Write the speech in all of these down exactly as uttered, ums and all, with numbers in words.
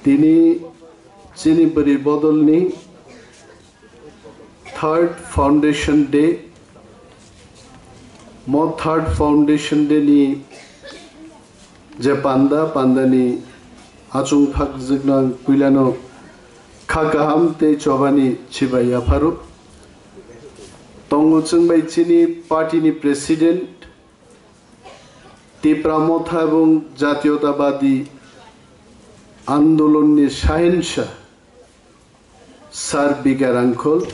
Tini chini bwrwi bodolni third foundation day. Mo third foundation day ni je panda, panda ni achung phak jwknang puilano kha kaham tei chobani chibai yapharo. Tongo chwng bai chini party ni president, Tipra Motha ebong Jatiyotabadi Andolon ni Sahensa Sir B K Rangkhol.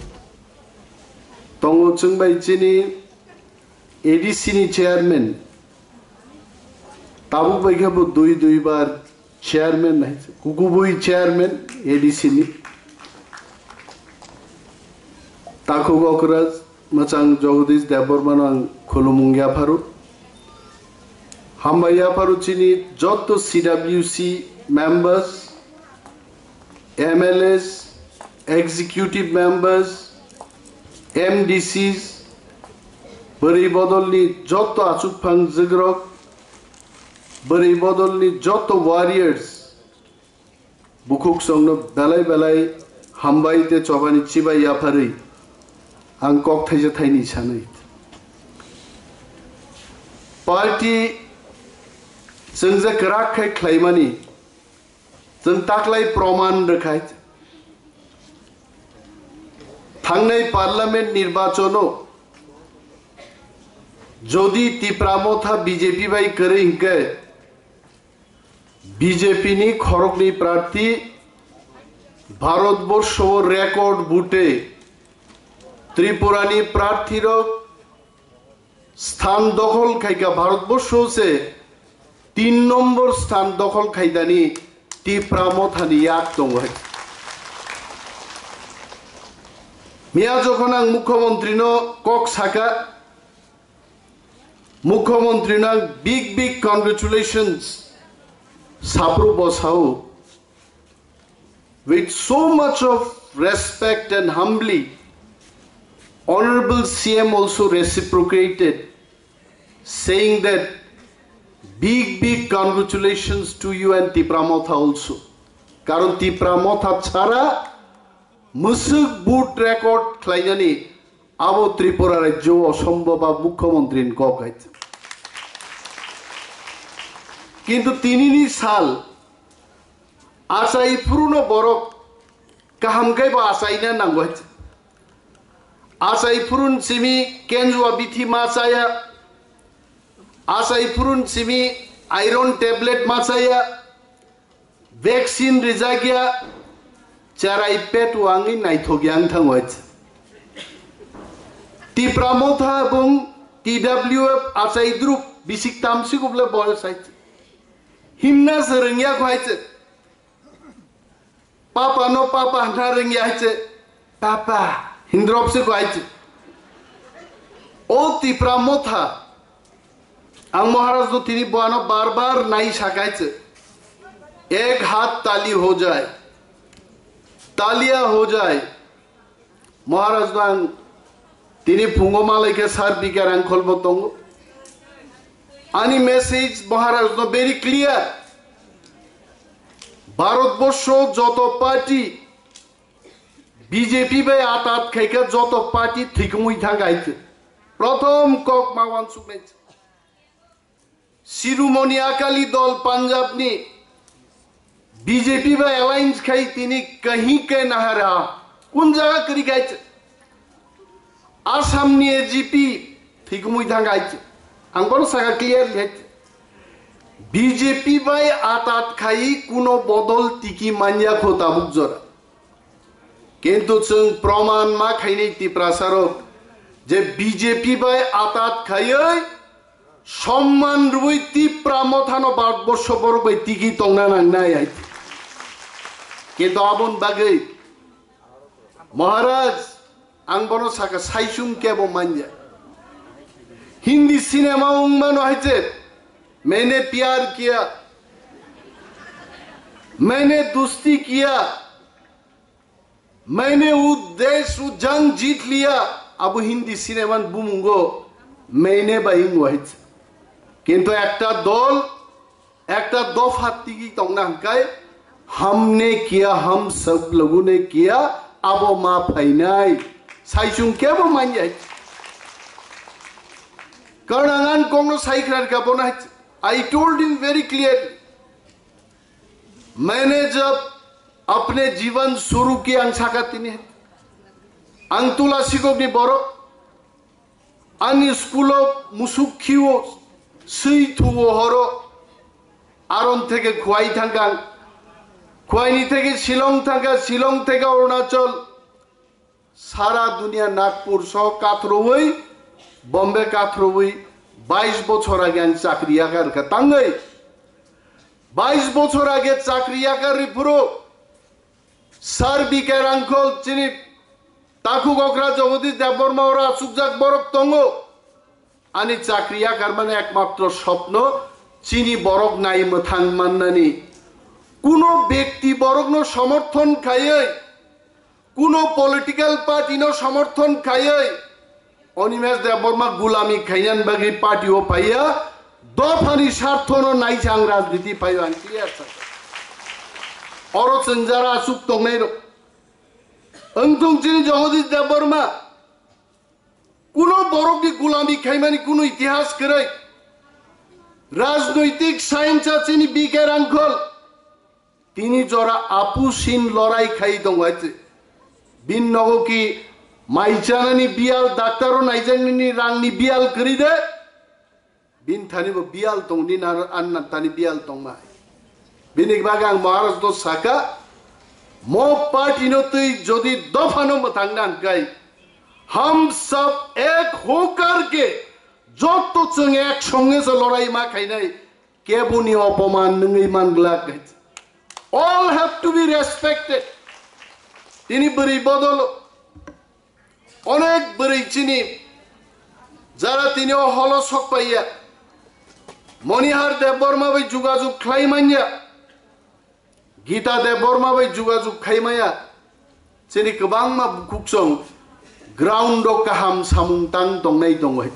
Tongo chwng bai chini A D C ni chairman, tabuk bai khe bo dui dui bar chairman hai, kukubui chairman A D C ni. Takhuk Okraj mwchang Jagadish Debbarma no ang khulumung yapharo. Hambai yapharo chini jotto C W C members, M L As, executive members, M D Cs, bwrwi bodolni jotto achukphang jwkrok, bwrwi bodolni jotto warriors, bukhuk songno belai belai hambai tei chobani chibai yapharwi ang kok thaisa thaini sanwi. Party chwng je kwrak khai khlaimani chwng taklai proman rwkhai. Thangnai parliament nirbachono jodi Tipra Motha B J P bai kwrwi hinkhe, B J P ni khoroknwi prarthi Bharatborsho o record bute Tripura ni prarthi rok sthan dokhol khaika Bharatborsho se tin nombor sthan dokhol khaidani Tipra Mothani yak tongo hai. Miya jokhon ang Mukhyamantri no kok saka, Mukhyamantri no ang big big congratulations sapru bo sao. With so much of respect and humbly, Honorable C M also reciprocated, saying that big, big congratulations to you and Tipra Motha also. Karon Tipra Motha chara mwswk vote record khlainani abo Tripura rajyo o osombob ba mukhyamantri ni kok hai. Kintu tinini sal achai phuruno borok kaham khe bo achaina nango hai. Achai phurun simi kenjua bithi ma chaya, achai phurun simi iron tablet ma chaya, vaccine rijak ya, cherai pet wangwi naithok ya wng thango hai. Tipra Motha bung T W F achai drup bisik tamsi kuble boyos hai. Himna se rwngya kho hai. Papa no papa hna rwngya hai se. Papa hindrop se kho hai se. O Tipra Motha, ang Maharaj no tini boano bar bar nai sakai se. Ek hath tali ho jai, taliya ho jai. Maharaj no ang tini phungo malai khe Sir B K Rangkhol bo tongo. Ani message Maharaj no very clear. Bharatborsho joto party B J P bai atat khaikha joto party thwikumui thang hai se. Prothom kok ma wansuknai se. Shiromoni Akali Dol Punjab ni B J P bai alliance khai tini kahi ke nahara kun jaga kri khai. Assam ni A G P thwikumui thang hai. Ang bono saka clear hai. B J P bai atat khai kuno bodol tiki manya kho tabuk jora. Kintu chwng proman ma khainai Tiprasa rok je B J P bai atat khaiwi somman rwui Tipra Mothano Bharatborsho borok bai tigi tongna nangnai hai. Kintu aboni bagwi Maharaj, ang bono saka, saisung kebo manya. Hindi cinema wngmano hai je, Maine Pyar Kiya, Maine Dosti Kiya, Maine Wo Desh Wo Jang Jeet Liya, abo Hindi cinema ni bumungo Maine bai wngo hai se. Kintu ekta dol, ekta dopha tigi tongna hwnkhe Humne kiya, hum sab logon ne kiya, abo ma phainai. Saichung kebo manya. Karon ang ani kokno saikhwrarkha bono hai. I told him very clearly. Maine jab apne jiban shuru kiya, ang sakha tini. Ang Tulasikok ni borok. Ani school o musuk khio, swi thuo horo, aron theke Khwai thangkang, Khwai ni theke Shillong thangka, Shillong theke Arunachal, sara dunia Nagpur so kathroi, Bombay kathroi, bais bochor age ang chakri yakar kha tangwi, bais bochor age chakri yakar ri phuru, Sir B K Rangkhol chini takhuk okra Jagadish Debbarma oro achukjak borok tongo. Ani chakri yakarmani ekmatro sopno chini borok nai mwthang mannani. Kuno bekti borokno somorthon khaiwi, kuno political party no somorthon khaiwi, Animesh Debbarma gulami khainani bagwi party o phaiya, dophani sarthono naisang rajniti phaio ang clear sakha. Oro chwng jara aswk tongnai rok. Wngthung chini Jagadish Debbarma kuno borokni gulami khaimani kuno itihas kwrwi. Rajnoitik science chini B K Rangkhol. Tini jora apu sin lorai khai tongo hai se. Bin nogo ki mai chanani biyal, doctor o naijaknani rangni biyal kwrwi de. Bin thani bo biyal tong, nini ar-, anna tani biyal tongma. Bini bagwi ang Maharaj no saka, mo party no twi jodi dopha no mwthang na hwnkhe, hum sab ek hokar ke, jotto chwng ek songe se lorai ma khainai, keboni opoman nwngwi man glak. All have to be respected. Tini bwrwi bodol, onek bwrwi chini jara tini o holo sok paiya. Monihar Debbarma bai jugajug khlai manya. Gita Debbarma bai jugajug khai maya. Chini kwbangma bukhuksong ground o kaham samung tang tongnai tongo hai.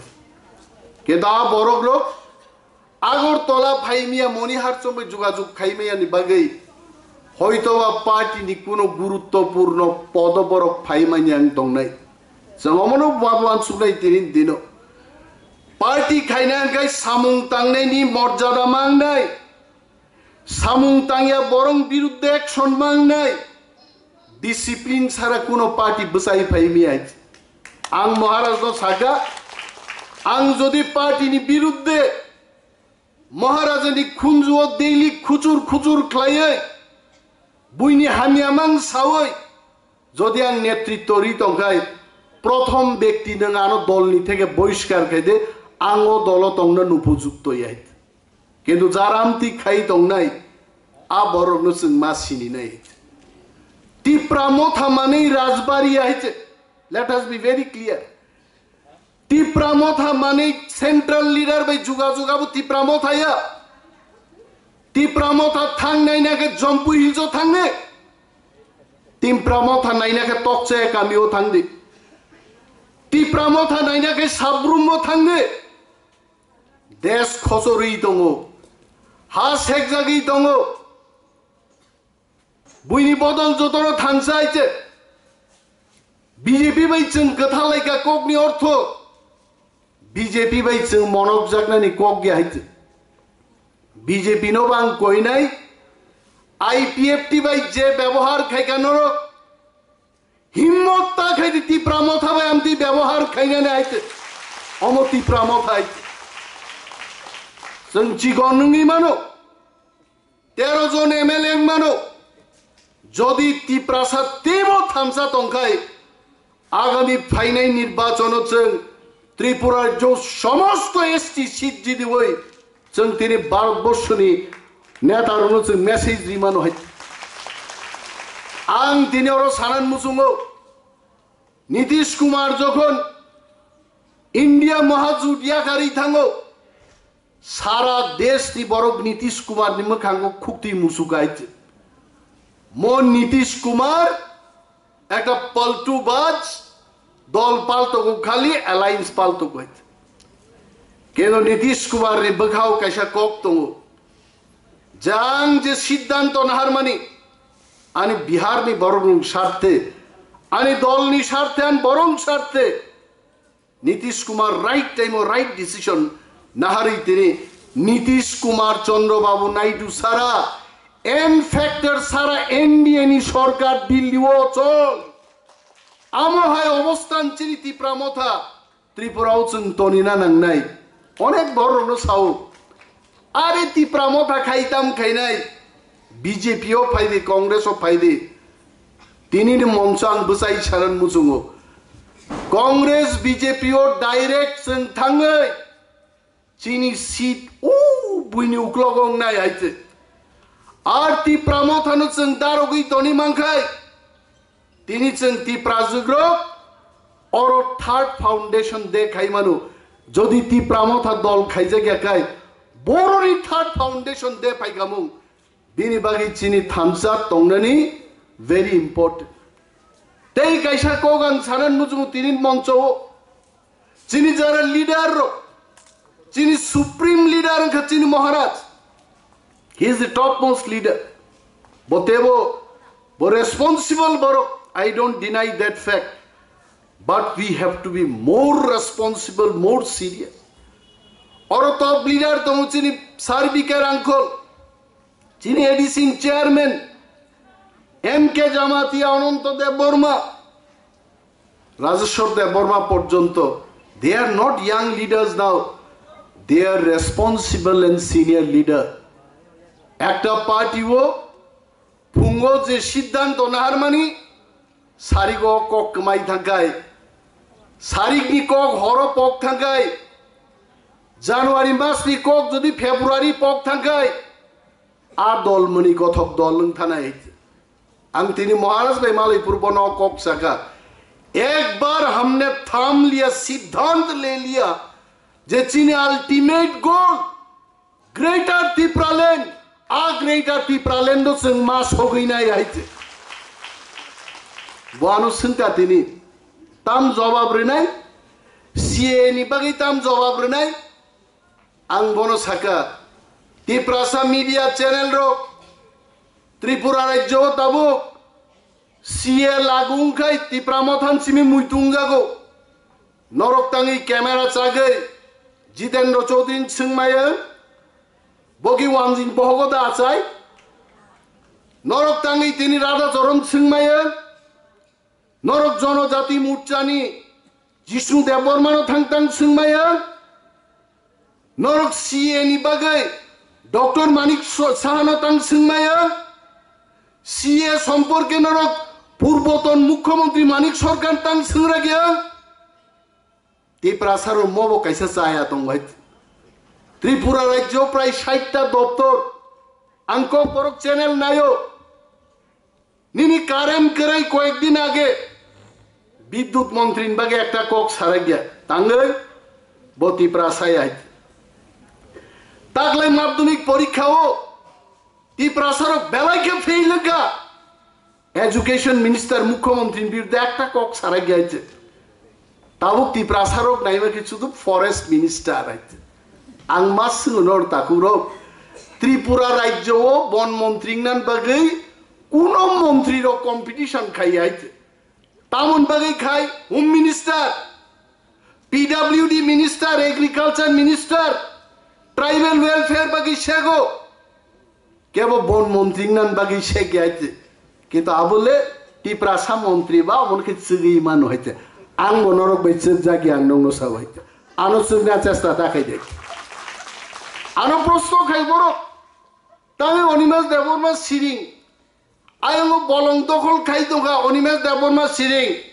Keda borok rok Agartala phaimaya Monihar chongbai jugajug khaimaya ni bagwi hoito ba party ni kuno guruttopurno podo borok phaimani ang tongnai. Chwng omono ba uansuknai tini dino. Party khaina hwnkhe samung tangnai ni morjada mangnai. Samung tangya borong biruddhe action mangnai. Discipline sara kuno party bwsai phaimaya. Ang Maharaj no saka, ang jodi party ni biruddhe Maharajani khunjuo daily khuchur khuchur khlaiwi, buini hamya mang sawi, jodi ang netritto ri tongkhai, prothom bekti nwng ano dolni theke boiskar khaide, ang o dolo tongna nupujukto yai. Kintu jaramti khai tongnai, a borokno chwng ma sininai. Tipra Motha manwi Rajbari yai se. Let us be very clear. Tipra Motha manwi central leader bai jugajug abo Tipra Motha ya. Tipra Motha thang naina khe Jompu Hills o thang di. Tipra Motha naina khe Tokchaya kami o thang di. Tipra Motha naina khe Sabrum o thang di. Desh khochorwi tongo. Ha sekjagwi tongo. Buini bodol jotono thansa hai se. B J P bai chwng kwthalaikha kokni ortho. B J P bai chwng monokjaknani kok ya hai se. B J P no bo ang koinai. I P F T bai je byabohar khaikha norok. Himmot ta khai di Tipra Motha bai amtwi byabohar khainani hai se. Omo Tipra Motha hai se. Chwng chikon wngwi mano. Tero jon M L A wng mano. Jodi Tiprasa teibo thansa tongkhai, agami phainai nirbachono chwng Tripura rajyo somosto S T seat jidiwi chwng tini Bharatborsoni netarokno chwng message rimano hai. Ang tini oro sanan muchungo, Nitish Kumar jokhon India mahajut yakarwi thango, sara desh ni borok Nitish Kumar ni mwkhango khuktwi musukai. Mo Nitish Kumar ekta paltu baj, dol paltogo khali, alliance paltogo. Keno Nitish Kumar ni bwkhao kaisa kok tongo. Jang je siddhanto naharmani, Ani Bihar ni borok ni sarthe, ani dol ni sarthe, ani borok ni sarthe. Nitish Kumar right time o right decision naharwi tini Nitish Kumar Chandra Babu Naidu sara, N factor sara N D A ni sorkar Delhi o chol. Amo hai obostan chini Tipra Motha Tripura o chwng tonina nangnai. Onek borok no sao. Are Tipra Motha khai tam khainai. B J P o phaidi, Congress o phaidi. Tini ni moncho ang bwsai sanan muchungo. Congress B J P o direct chwng thangwi chini seat o buini uklogo wngnai hai se. Ar Tipra Motha no chwng darogwi toni mankhai. Tini chwng Tipra jugrok oro third foundation day khai mano. Jodi Tipra Motha dol khaijak ya khai, boroni third foundation day phai kamung. Bini bagwi chini thansa tongnani very important. Tei kaisa kok ang sanan muchungo tini moncho o. Chini jara leader rok, chini supreme leader wngkha chini Maharaj. He is the topmost leader. Bo tebo, bo responsible borok. I don't deny that fact. But we have to be more responsible, more serious. Oro top leader tongo chini Sir B K Rangkhol. Chini A D C ni chairman, M K Jamatia, Ananto Debbarma, Rajeshwar Debbarma porjonto, they are not young leaders now, they are responsible and senior leader. Ekta party o phungo je siddhanto naharmani, sarigo kok kwmai thangkhai, sarikni kok horo pok thangkhai, January masni kok jodi February pok thangkhai, a dol mani gothok dol wng thanai. Ang tini Maharaj bai malai purbo no kok saka. Ek bar humne tham liya, siddhant le liya, je chini ultimate goal Greater Tipraland, a Greater Tipraland o chwng ma sogwi nai hai se. Bo ano swngkha tini, tam jawab rwnai, C A A ni bagwi tam jawab rwnai, ang bono saka, Tiprasa media channel rok, Tripura rajyo o tabuk C A A lagu wngkhai Tipra Motha ni simi muitu wngjago. Norok tangwi camera chagwi Jitendra Chaudhary ni swngmaya, bogi wanjing bohogo da achai. Norok tangwi tini Radha Charan swngmaya. Norok Jonojati Morcha ni Jishnu Debbarma no thang tang swngmaya. Norok C A A ni bagwi Doctor Manik So-, Saha no tang swngmaya. C A A somporke norok Purboton Mukhyamantri Manik Sarkar tang swngrakya. Tiprasa rok mobo kaisa chaya tong bai. Tripura rajyo prai sait ta doptor. Ang kok borok channel nayo. Nini current kwrwi koyek din age Bidyut montri ni bagwi ekta kok sarakya. Tangwi bo Tiprasa ya. Taklai madhyamik porikha o Tiprasa rok belai khe fail wngkha. Education minister, mukhyamantri ni birudhe ekta kok sarakya hai se. Tabuk Tiprasa rok naima khe chudu forest minister hai se. Ang ma swngo nor takhuk rok, Tripura rajyo o bon montri wngna bagwi kuno montri rok competition khai hai se. Tamon bagwi khai Home Minister, P W D Minister, Agriculture Minister, Tribal Welfare bagwi sego. Kebo bon montri wngna bagwi segi hai se. Kintu abo le Tiprasa montri ba omo khe chwgwi mano hai se. Ang bo norok bai chwkjagwi ang nokno sao hai se. Ano chwkna chesta ta khai de. Ano prosto khai borok. Tangwi Animesh Debbarma siring. Ayongo bolong dokhol khai tongkha Animesh Debbarma siring.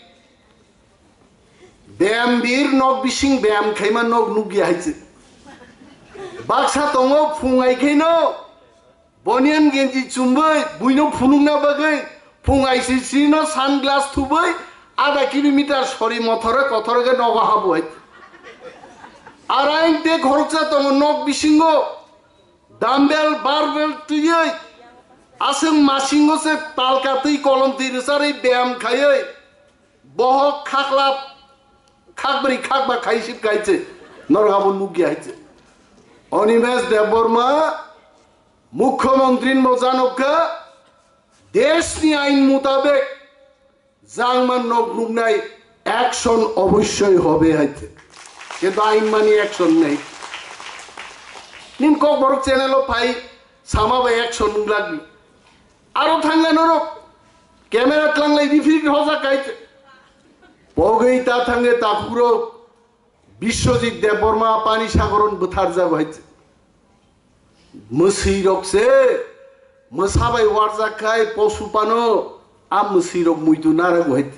Beyam bir nok bising beyam khaima nok nukya hai se. Baksa tongo phung ai khaino boniyan genji chumbai buino phunukna bagwi phung I C C no sunglass thubai adha kilometer sori mothore kothore khe nogo habo hai se. Araing te khoroksa tongo nok bisingo. Dumbbell, barbell twiwi, aswk masingo se talka twi kolom twi rwcharwi beyam khaiwi, bohok khaklap khakbri khakba khaisip khaise, norok abo nukya haise. Animesh Debbarma, Mukhyamantri ni moja nukha, Deshni ain mutabek jangma nok nuknai action oboshoi hobe haite. Kintu ain mani action nei. Nin Kokborok channel o phai sama bai action nunglakni. Aro thangla norok camera tlanglai bifrik hojak haite. Pogwi ta thange takhurok Biswajit Debbarma pani sagoron bwtharjago haite. Mwswirok se mwsa bai warjak khai posu pano a mwswirok muitu narago hai.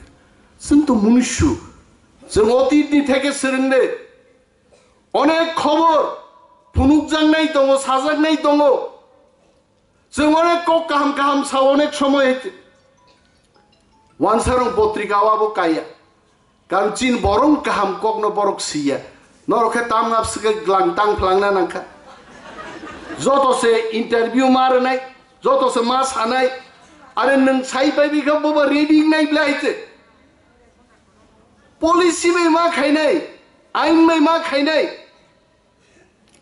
Chwng to munusu. Chwng otitni theke swrwng de. Onek khobor phunukjaknai tongo, sajaknai tongo. Chwng onek kok kaham kaham sa onek somoy. Wansarong potrika o abo kaya. Karon chin borong kaham kokno borok siya. Norok khe tam ngap swkhe glang tang phlangna nangkha. Joto se interview ma rwnai, joto se ma sanai. Are nwng sai pai bikha boba reading nai bla hai se. Policy bai ma khainai, ain bai ma khainai.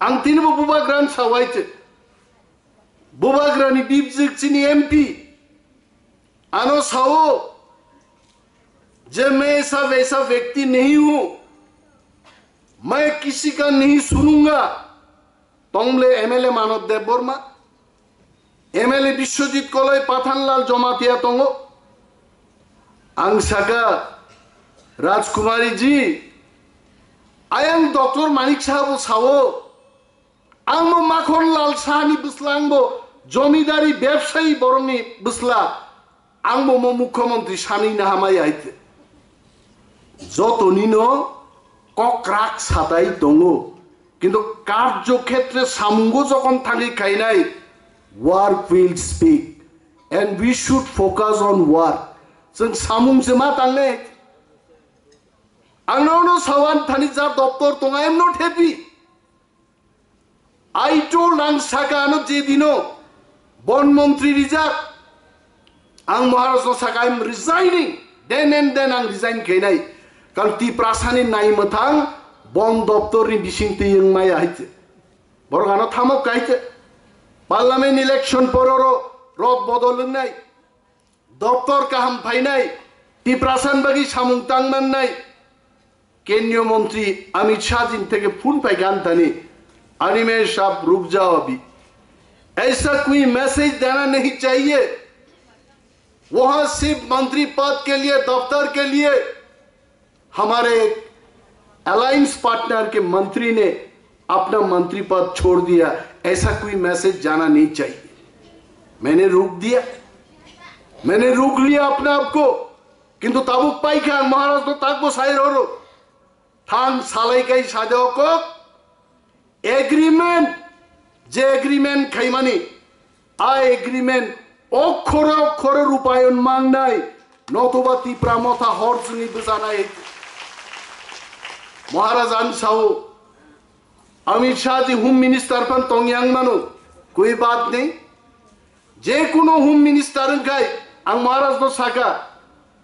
Ang tini bo bubagrani sawai te. Bubagrani bibjik chini M P. Ano sao je main aisa waisa vyakti nahi hu. Main kisi ka nahi sununga. Tongle M L A Manav Debbarma. M L A Biswajit Koloi Pathanlal Jamatia tongo. Ang saka, Rajkumari ji, ayang Doctor Manik Saha bo sao, ang bo Makhon Lal Saha ni bwsla, ang bo jomidari bebsayi borok ni bwsla, ang bo mo Mukhyamantri sanwi na hamai aite. Joto nino kokrak satai tongo. Kintu karjo khetre samungo jokhon thangwi khainai, work will speak and we should focus on work. Chwng samung se ma tangnai. Ang nono sawan thani ja doptor tong, I am not happy. I told ang saka ano je dino Bon Montri rijak. Ang Maharaj no saka, I am resigning. Then and then ang resign khainai. Karon Tiprasani nai mwthang bon doptor ni bising twi wng maya hai se. Borok ano thamok kai se. Parliament election pororo rot bodol wngnai. Doptor kaham phainai. Tiprasan bagwi samung tang mannai. Kendriya Mantri Amit Shah ji theke phone pai gan thani, "Animesh, aap ruk jao abhi. Aisa koi message dena nahi chahiye. Wahan sirf mantri pad ke liye, daftar ke liye hamare alliance partner ke mantri ne apna mantri pad chhod diya, aisa koi message jana nahi chahiye." Maine ruk diya. Maine ruk liya apne aap ko. Kintu tabuk paikha ang Maharaj no takbo sai roro. Thang salai kai sade okok. Agreement, je agreement khaimani, a agreement okhore okhore rupayon mangnai, notoba Tipra Motha hor jwngwi bwchanai. Maharaj ang sao, Amit Shah ji Home Minister phan tongyang mano, koi baat nahi. Je kuno Home Minister wngkhai, ang Maharaj no saka,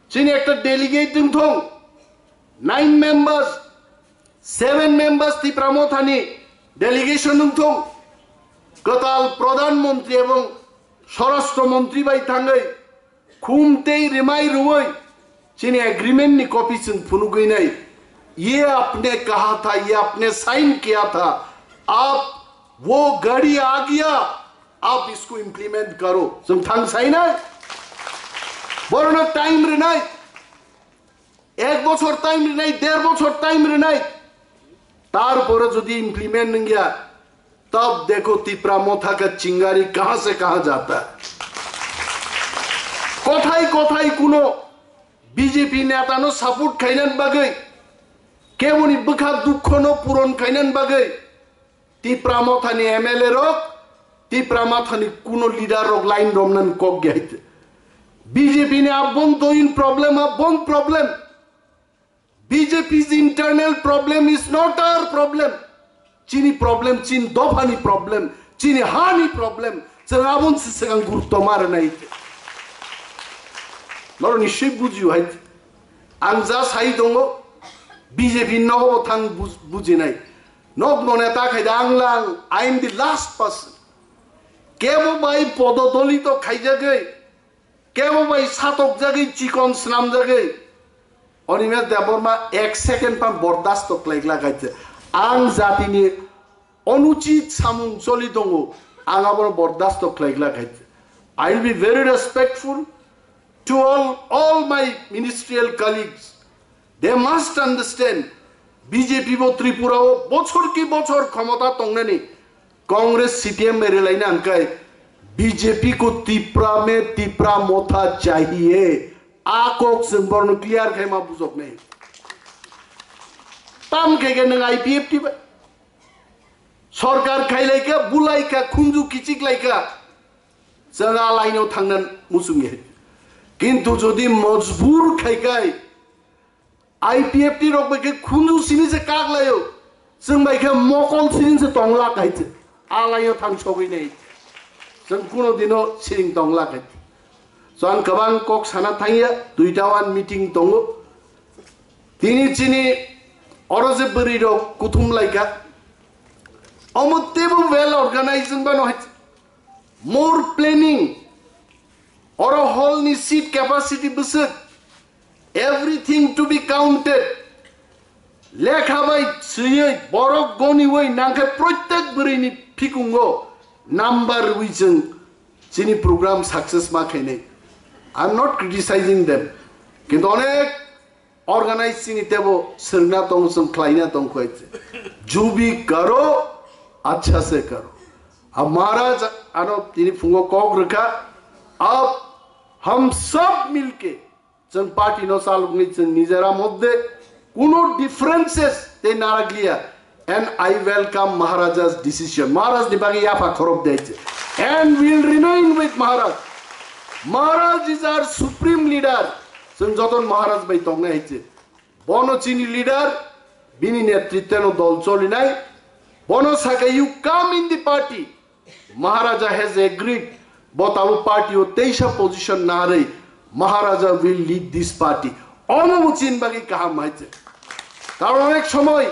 chini ekta delegate wngthong, nine members, seven members Tipra Motha ni delegation wngthong, kwtal Pradhan Mantri ebong Swarashtra Mantri bai thangwi, khum tei rimai rwui chini agreement ni copy chwng phunugwi nai. "Ye apne kaha tha, ye apne sign kiya tha, aap wo gadi aa gaya, aap isko implement karo." Chwng thang sai nai. Borokno time rwnai. Ek bochor time rinai, der bochor time rinai, tarpore jodi implement nungya, tab dekho Tipra Motha ka chingari kahan se kahan jata hai. Kothai kothai kuno B J P neta no support khainan bagwi, keboni bwkha dukho no puron khainan bagwi, Tipra Mothani M L A rok, Tipra Mothani kuno leader rok line romnani kok gehite. B J P ni abong doin problem, abong problem. B J P's internal problem is not our problem. Chini problem, chini dophani problem, chini hani problem. Chwng abon se swkang gurutto ma rwnai. Noro nischoi bujio hai. Ang ja sai tongo, B J P nogo thang buj-, bujinai. Nok none ta khai da ang lang, I am the last person. Kebo bai pododolito khaijagwi, Kebo bai satokjagwi chikon swnamjagwi Animesh Debbarma ek second phan bordasto khlaiglak hai se. Ang jatini onuchit samung choli tongo, ang abono bordasto khlaiglak hai se. I will be very respectful to all, all my ministerial colleagues. They must understand, B J P bo Tripura o bochor ki bochor khomota tongnani, Congress C P M bai relaina hwnkhe B J P ko Tipra me Tipra motha chahiye. A kok chwng borno clear khai ma bujok nei. Tam khai khe nwng I P F T bai sorkar khai lai kha, bulai kha, khunju kichik lai kha. Chwng a line o thangna muchung ye. Kintu jodi mojbur khai khai I P F T rok bai khe khunju sini se kak laio. Chwng bai khe mokol sini se tong lak hai se. A line o thang sogwi nei. Chwng kuno dino siring tong lak hai. So ang kwbang kok sana thangya, duita one meeting tongo. Tini chini oro je bwrwi rok kuthum lai kha. Omo teibo well organized wng bano hai. More planning. Oro hall ni seat capacity bwswk. Everything to be counted. Lekha bai swiwi borok goniwi nangkhe proitek bwrwini phikungo number rwi chwng chini program success ma khainai. I am not criticizing them. Kintu onek organize chini tebo swrwngna tongo, chwng khlaina tongkho hai se. "Jo bhi karo, achha se karo." Ab Maharaj ano tini phungo kok rwkha, ab hum sab milke chwng party no chaloknai, chwng nijera moddhe kuno differences tei narakliya. And I welcome Maharaja's decision. Maharaj ni bagwi yapha khorok de hai se. And will remain with Maharaj. Maharaj is our supreme leader. Chwng joton Maharaj bai tongnai hai se. Bono chini leader, bini netritwno dol cholinai. Bono sakha, "You come in the party." Maharaja has agreed. Bo tabuk party o teisa position narwi Maharaja will lead this party. Omo bo chini bagwi kaham hai se. Karon onek somoy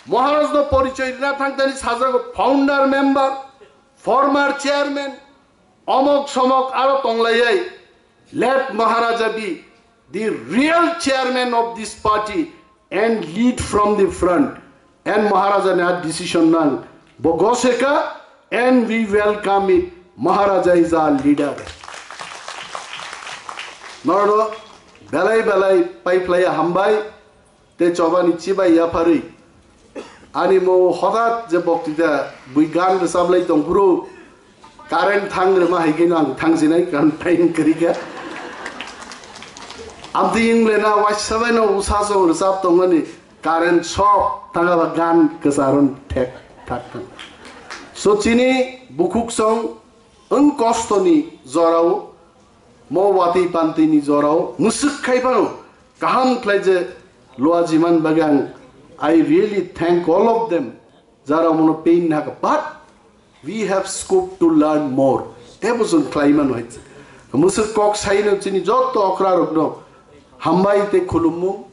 Maharaj no porichoy rina thangtani sajago founder member, former chairman, omok somok aro tonglaiyai. Let Maharaja be the real chairman of this party and lead from the front. And Maharaja ni a decision nang bo goseka, and we welcome it. Maharaja is our leader. Norno belai belai paiphlaiya hambai. Tei chobani chibai yapharwi ani mo hothat je boktita bui gan rwchablai tongphuru, current thang rwma hai khe no ang thangsinai, karon time kwrwi kha. Amtwi wng le na waisa bai no bwsajwk rwchap tongmani, current shock thang aba gan kwcharo thek thak thang. So chini bukhuk song wng kostoni jorao, mo watwi pantwini jorao mwswk khai phano kaham khlai je luajiman bagwi ang, I really thank all of them, jara mono pain naka, but we have scope to learn more. Tebo chwng khlai mano hai. Mwswk kok saino chini jotto okra rokno hambai tei khulumung,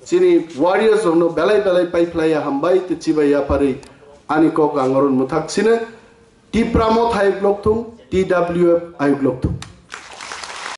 chini warriors rokno belai belai paiphlaiya hambai tei chibai yapharwi ani kok ang oron mwthak sino. Tipra Motha ayuk lokthung, T W F ayuk lokthung.